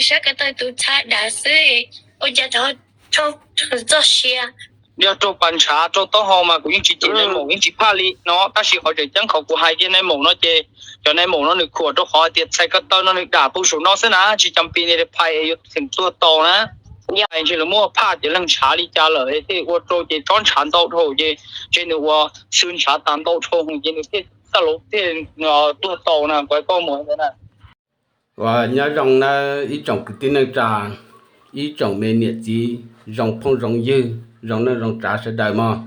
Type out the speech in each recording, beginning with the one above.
Sab ko taw tus ntxhais dav xwb, ua cas tau txoj sia. Yog raug pas ntshav raug taub hau mas kuv yeej tsis cem nais maum yeej tsis phaj li no, tab sis qhov tseem ceeb qhov kuv hais kiag nais maum no ces cov nais maum no nws khuam rau qhov tias txhais ko taw no nws dam pub saum no xwb na, tsis cam pis ni phais yuav tseem tuag tau na. Ntshe lawv muab phaj ces leeg ntshav li cas lawm thiaj ua rau ces tsob ntshav ntau dhau ces ntshe nws ua xwb ntshav tas ntau dhau ces nws thiaj txaj laus thiaj tuag tau na, kuv hais koj mus ntawd na. Uas nyob zoo nawb ib tsoom kwv tij neej tsa, ib tsoom me niam txiv, zoo phooj zoo ywg, zoo neej zoo tsav sawv daws mog.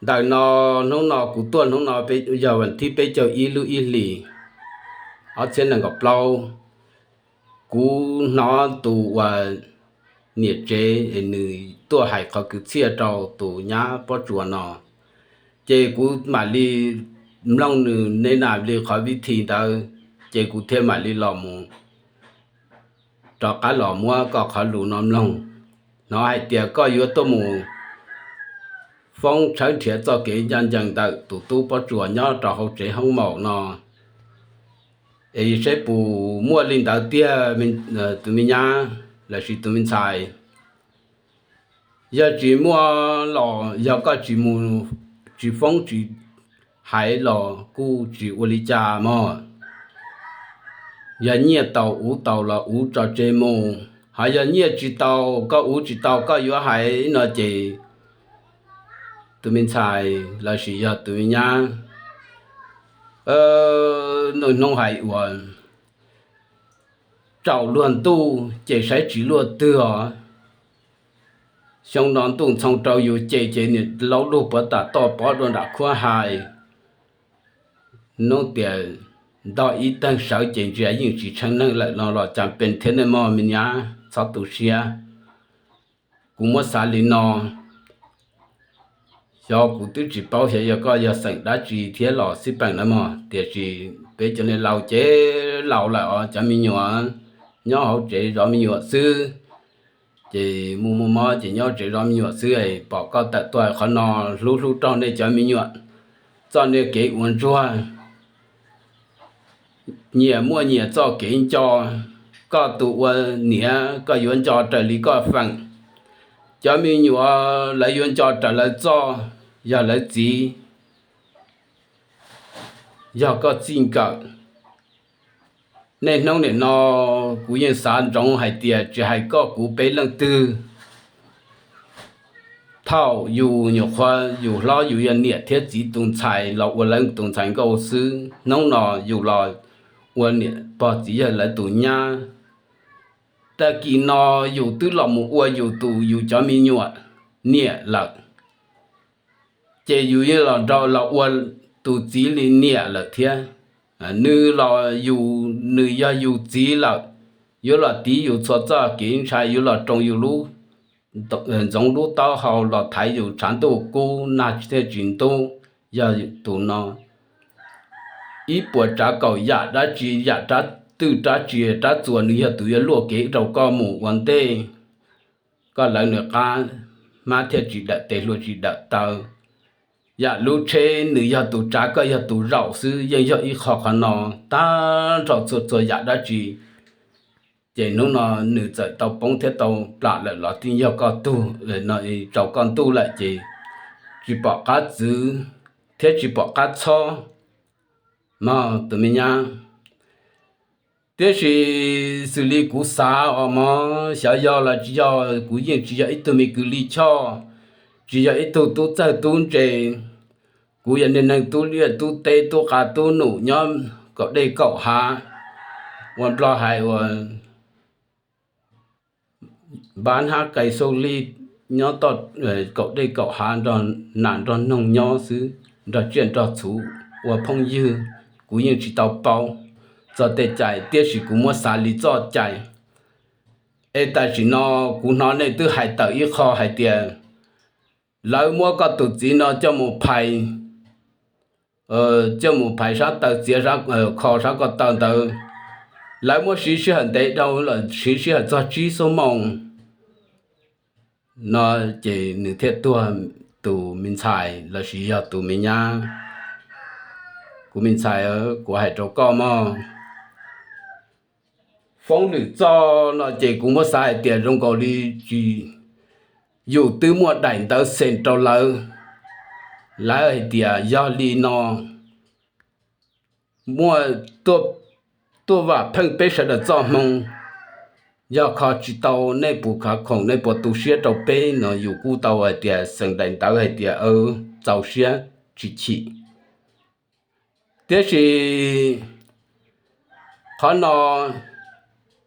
Ntawm no, hnub no kuv tuaj hnub no yog vas thib peb caug ib lub ib hlis ob txhiab nees nkaum plaub. Kuv hnov tus uas niam tsev es nws tuaj hais qhov kwv txhiaj rau tus nyab Pob Tsuas no, ces kuv mam li mloog nws ne nam li qhov vib thi ntawd, ces kuv thiaj mam li los mus rov qab los muab koj qhov lus no mloog. Hnov hais tias koj yuav tuaj mus foob tshawb nrhiav txoj kev ncaj ncees ntawm tus tub Pob Tsuas nyob rau hauv tsev hoob maum no, es saib puas muaj li ntawd tiag tus me nyab lossis tus me ntxhais. Yog tsis muaj los yog koj tsis mus, tsis foob tsis hais los kuj tsis ua li cas mog. Yog nyiaj tau uv tau los uv tso tseg mus, ho yog nyiaj tsis tau, koj uv tsis tau koj yuav hais no ces tus me ntxhais lossis yog tus me nyab, nws hnov hais uas tsaus luag ntuj ces saib tsis luaj twg os. Xyoo no ntuj ntxhoo rau yus ces ces niam laub lug puav tam toj pov dua nram khuab hais. Hnub tias ntog ib teeg sawv ces ntsia yeej tsis tsheej neeg lawm no los cas pes thiab nej mog me nyab, txhob tu siab. Kuv muab xav li no, xyov kuv twb tsis paub xyov yog koj yog xeem dab tsi thiab los xij peem na mog, tiam sis peb cov niam laus ces laus lawm os, cov me nyuam nyob hauv tsev zov me nyuam xwb. Ces mus mus mob ces nyob tsev zov me nyuam xwb, pom koj tawm tuaj qhov no, hlub hlub raug nej cov me nyuam txoj niag kev ua ntsuag. Nyias muaj nyias txoj kev nco, koj tus ua niam koj yuav nco raws li koj feem. Cov me nyuam lawv yuav nco raws lawv txoj, yog lawv txiv, yog koj txij nkawm. Niaj hnub nim no kuv yeej xav ntsoov hais tias tsis hais koj kuv peb leej twg, thaum yus nyuam qhuav yus hlob yus yog niam thiab txiv tus ntxhais los ua lawv tus ntxhais nkauj xwb, hnub no yus los ua niam pog txiv yawg lawv tus nyab. Tag kis no yus twb los mus ua yus tus yus cov me nyuam niam lawm, ces yus yeej los nrog los ua tus txiv li niam lawm thiab. Nws los yus, nws yog yus txiv lawm, yuav los tiv yus txhua txoj kev ntshai, yuav los roos yus lub ntxoov lub taub hau, los thaiv yus tshav ntuj kub nag thiaj tsis ntub. Yog tus no ib puas tsav kaum yam dab tsi, yam rab twj rab tsi rab txuas, nws yog tus yuav luaj kev rau koj mus ua ntej. Koj lawv nws qab, hmab thiaj tsis dawm tes, hlua tsis dawm taw. Yam lub tsheb nws yog tus tsav, koj yog tus zaum xwb, yeej yog ib qho qhov no tag nrho txhua txhua yam dab tsi. Ces hnub no nws txawm tau poob thiab tau plam lawm los twb yog koj tug, rau koj ntuj lawm ces tsis pom qab txwv thiab tsis pom qab txhob mog tus me nyab. Tiam sis xws li kuv xav os mog, xyov yog los tsis yog, kuv yeej tsis yog ib tug me kws lij choj, tsis yog ib tug tub txawj tub ntse. Kuv yog niag neeg tub liaj tub teb tub qa tub num nyob kaum dej kaum hav, ua Nplog hais ua npab hnab qai xauj lij, nyob toj kaum dej kaum hav nrog nas nrog noog nyob xwb, nrog tsiaj nrog txhu ua phooj ywg. Kuv yeej tsis tau paub txog tej cai, tiam sis kuv muab xav li txoj cai. Es tam sim no kuv hnov nej twb hais tawm ib qho hais tias lawv muab koj tus txiv no coj mus phais, coj mus phais sab taw txiav, kho sab ko taw ntawd, lawv muab siv sij hawm ntev dhau lawm, siv sij hawm txog tsib xuab moos no ces nws thiaj tuag. Tus me ntxhais lossis yog tus me nyab, kuv me ntxhais, kuv hais rau koj mog, poob lwm txoj no ces kuv muab xav hais tias zoo nkaus li tsis, yus twb muaj daim ntawv xees rau lawv, lawv hais tias yog li no muaj tuaj vam pheej peb sawv daws txoj hmoo, yog kho tsis tau nej puas khav khoom nej puas tu siab rau peb no yus kuj tau hais tias xeem daim ntawv hais tias txaus siab tsis chim. Tiam sis qhov no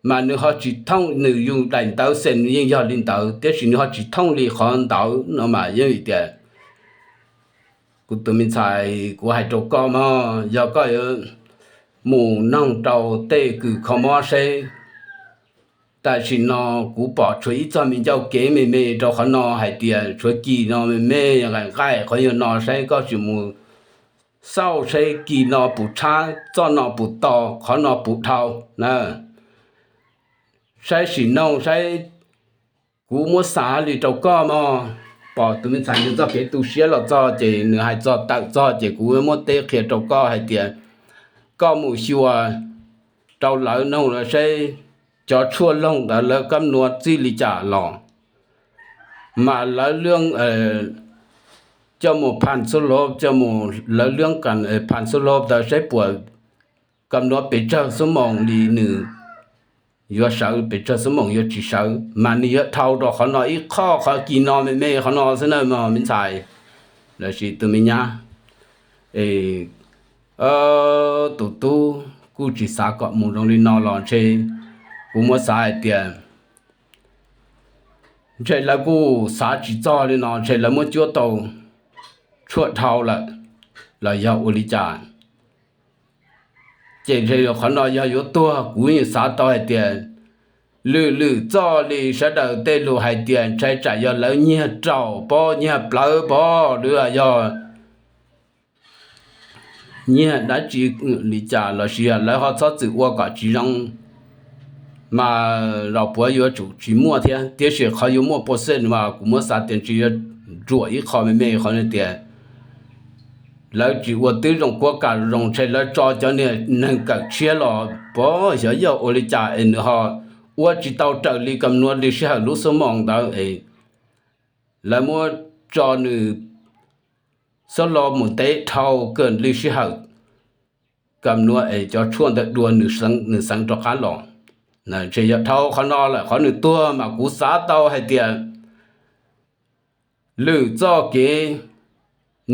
mas nws ho tsis thooj, nws yus daim ntawv xees nws yeej yog li ntawd tiam sis nws ho tsis thooj li qhov ntawd no mas yeej tias kuv tus me ntxhais kuv hais rau koj mog, yog koj yuav mus noog rau tej kws kho mob seb. Tam sim no kuv pom tshuav ib txoj me ncauj kev me me rau qhov no hais tias tshuav kis no me me nqaim nqaim qhov yog no saib koj tsis mus xauj saib kis no puas tshab, txoj no puas to, qhov no puas dhau na, saib sim noog saib. Kuv muab xav li rau koj mog, pom tus me ntxhais nws txoj kev tu siab los txog ces nws hais txog tawm txog ces kuv muab teb qhia rau koj hais tias koj mus xyuas rau lawv noog lawv saib cov tshuaj loog ntawd lawv kab nuav txij li cas los, mas lawv lwb coj mus phaj xub hlo, coj mus lawv lwb phaj xub hlo ntawd saib puas kab nuav pes tsawg xuab moos li nws yuav sawv, pes tsawg xuab moos yuav tsis sawv, mas nws yuav dhau rau qhov no ib qho, qhov kis no me me qhov no xwb na mog me ntxhais lossis tus me nyab. Es tus tub kuj tsis xav kom mus zoo li no los ntshe kuv muab xav hais tias ntshe lawv kuj xav tsis txog li no, ntshe lawv muab cuab tau tshuaj dhau lawm los yog ua li cas. Ces ntshe qhov no yog yuav tuag, kuv yeej xav tau hais tias lwm lwm txoj li sawv daws tej lus hais tias ntshai tsam yog lawv nyiag raum pob, nyiag plawv pob, lawv yog nyiag dab tsi li cas lossis lawv ho txhob txwm ua kom tsis zoo, mas los puav yuav tsum tsis muaj thiab. Tiam sis qhov yuav muaj pua xej mas kuv muab xav tias ntshe yuav ruam ib qho me me qhov tias lawv tsis ua tib zoo kuab kam zoo, ntshe lawv tso cov niag neeg kawm tshiab los pov xyov yog ua li cas es nws ho ua tsis tau raws li kam nuav li sij hawm lub xuab moos ntawd es lawv muab tso nws xab lo mus ntev dhau kawg li sij hawm kam nuav es cov tshuaj ntawd dua nws xeev rov qab los. Ntshe yog dhau qhov no lawm qhov nws tuag mas kuv xav tau hais tias lwm txoj kev,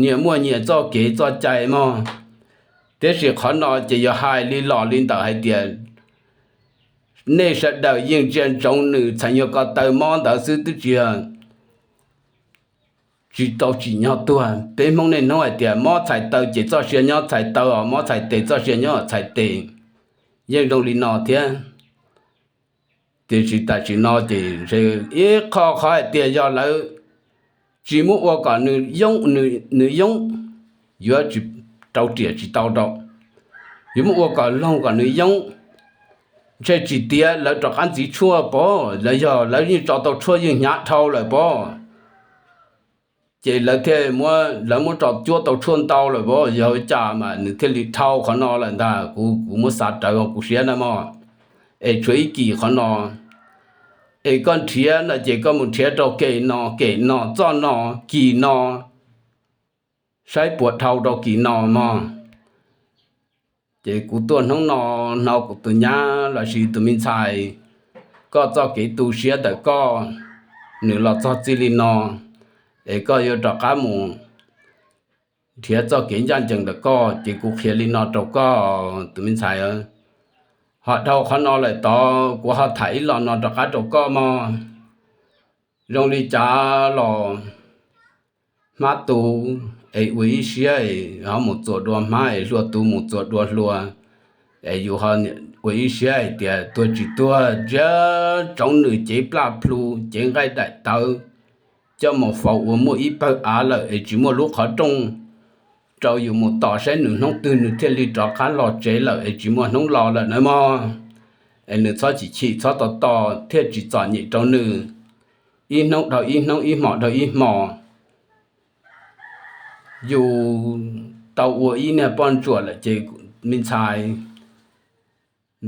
nyias muaj nyias txoj kev txoj cai mog. Tiam sis qhov no ces yog hais li los li ntawm hais tias nej sawv daws yeej ntsia ntsoov nws txhais nyuag ko taw mob ntawd xwb twb tsis yog tsis tau tsim nyog tuag. Peb Hmoob niaj hnub hais tias mob txhais taw ces txoj sia nyob txhais taw os, mob txhais tes txoj sia nyob txhais tes, yeej zoo li no thiab. Tiam sis tam sim no ces ntshe ib qho qhov hais tias yog lawv tsis muab ua kom nws yoob, nws yoob, yuav tsis rau riam tsis tau rau, yuav muab ua kom loog kom nws yoob. Ntshe tsis tiav lawv rov qab ntxiv tshuaj pob, los yog lawv yeej tso tau tshuaj yeej hnyav dhau lawm pob, ces lawv thiaj muab, lawv muab tso cuab tau tshuaj ntau lawm pob, yog ua cas mas nws thiaj li dhau qhov no lawm ntag. Kuv, kuv muab xav rawv kuv siab na mog. Es tshuav ib kis qhov no, es koj nrhiav no ces koj mus nrhiav rau kem no kem no txoj no kis no, saib puas dhau rau kis no mog. Ces kuv tuaj hnub no hnov kuv tus nyab lossis tus me ntxhais, koj txoj kev tu siab ntawm koj, nws los txog txij li no, es koj yuav rov qab mus nrhiav txoj kev ncaj ncees ntawm koj, ces kuv qhia li no rau koj tus me ntxhais. Ho dhau qhov no lawm tod kuv ho tham ib los no rov qab rau koj mog. Zoo li cas los hmab tu es ua ib siab es ho mus txuas dua hmab, es hlua tu mus txuas dua hlua, es yus ho ua ib siab hais tias tuag tsis tuag, ntsia ntsoov nws cev plaj plhu, cev nqaij daim tawv, coj mus faus ua muaj ib pawg av lawm es tsis muaj lub qhov rooj rau yus mus tos saib nws hnub twg nws thiaj li rov qab los tsev lawm es tsis muaj hnub los lawm na mog. Es nws txhob chim chim txhob tos tos thiaj tsis txom nyem rau nws, ib hnub dhau ib hnub, ib hmos dhau ib hmos. Yus tau ua ib niag poj ntsuam lawm ces me ntxhais,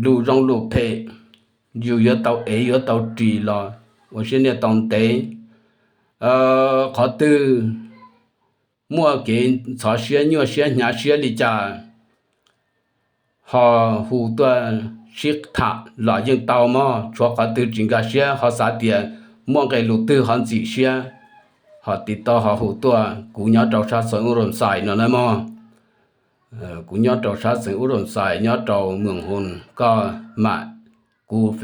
lus zoo lus phem yus yuav tau ev yuav tau ris los ua siab niaj tau ntev. Qhov twg muaj kev ntxhov siab nyuaj siab hnyav siab li cas ho hu tuaj sib tham los yeej tau mog. Tshuav qhov twg tsis nkag siab ho xav tias muaj nqe lus twg ho ntxim siab ho tiv tauj ho hu tuaj. Kuv nyob rau sab xeev Ub Roos Xais no na mog. Kuv nyob rau sab xeev Ub Roos Xais nyob rau Moos Hoos, koj mam, kuv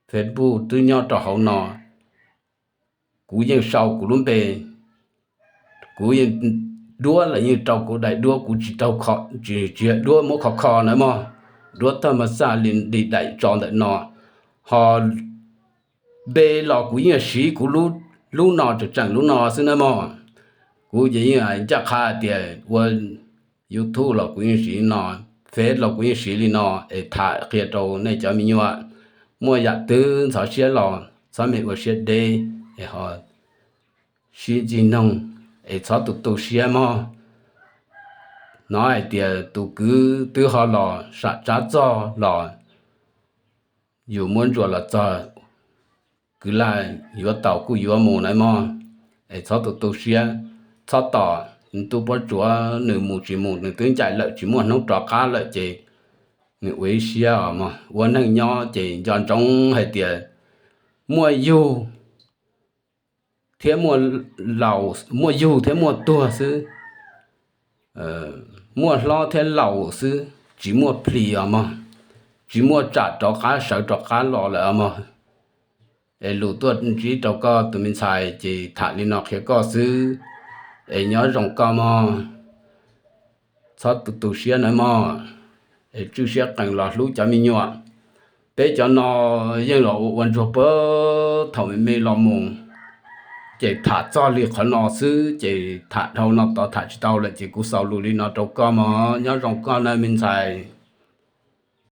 Facebook twb nyob rau hauv no. Kuv yeej sau kuv lub npe, kuv yeej, duab los yeej rau kuv daim duab, kuv tsis tau, tsis yog duab muab kho kho na mog. Duab tag mas xaj li daim tso ntawm no, ho npe los kuv yeej siv kuv lub no tseem tseem lub no xwb na mog. Kuv ces yeej ncaj qha tias ua YouTube los kuv yeej siv no, Face los kuv yeej siv li no es tham qhia rau nej cov me nyuam. Muaj yam twg ntxhov siab los txhob me ua siab deb es ho sib ntsib noog es txhob tu tu siab mog. Hnov hais tias tus kwv twb ho los sam tsab txog los yus muab ntsuas los txog, kwv lam yuav tau kuj yuav mus na mog. Es txhob tu tu siab, txhob tos ntuj puab tsuav nws mus tsis mus, nws twb ncaim lawm tsis muaj hnub rov qab lawm ces nws ua ib siab os mog. Ua neej nyob ces nco ntsoov hais tias muaj yug thiab muaj laus, muaj yug thiab muaj tuag xwb. Muaj hlob thiab laus xwb, tsis muaj plis os mog. Tsis muaj tsam rov qab sawv rov qab los lawm os mog. Es lus tuaj ntsib rau koj tus me ntxhais ces tham li no qhia koj xwb, es nyob zoo koj mog. Txhob tu tu siab nawb mog, es tswj siab qees los hlub cov me nyuam. Peb cov no yeej los ua ua ntsuag puag thaum me me los mus, ces tham txog li qhov no xwb ces tham dhau no tod tham tsis tau lawm ces kuv xaus lus li no rau koj mog, nyob zoo koj nawb me ntxhais.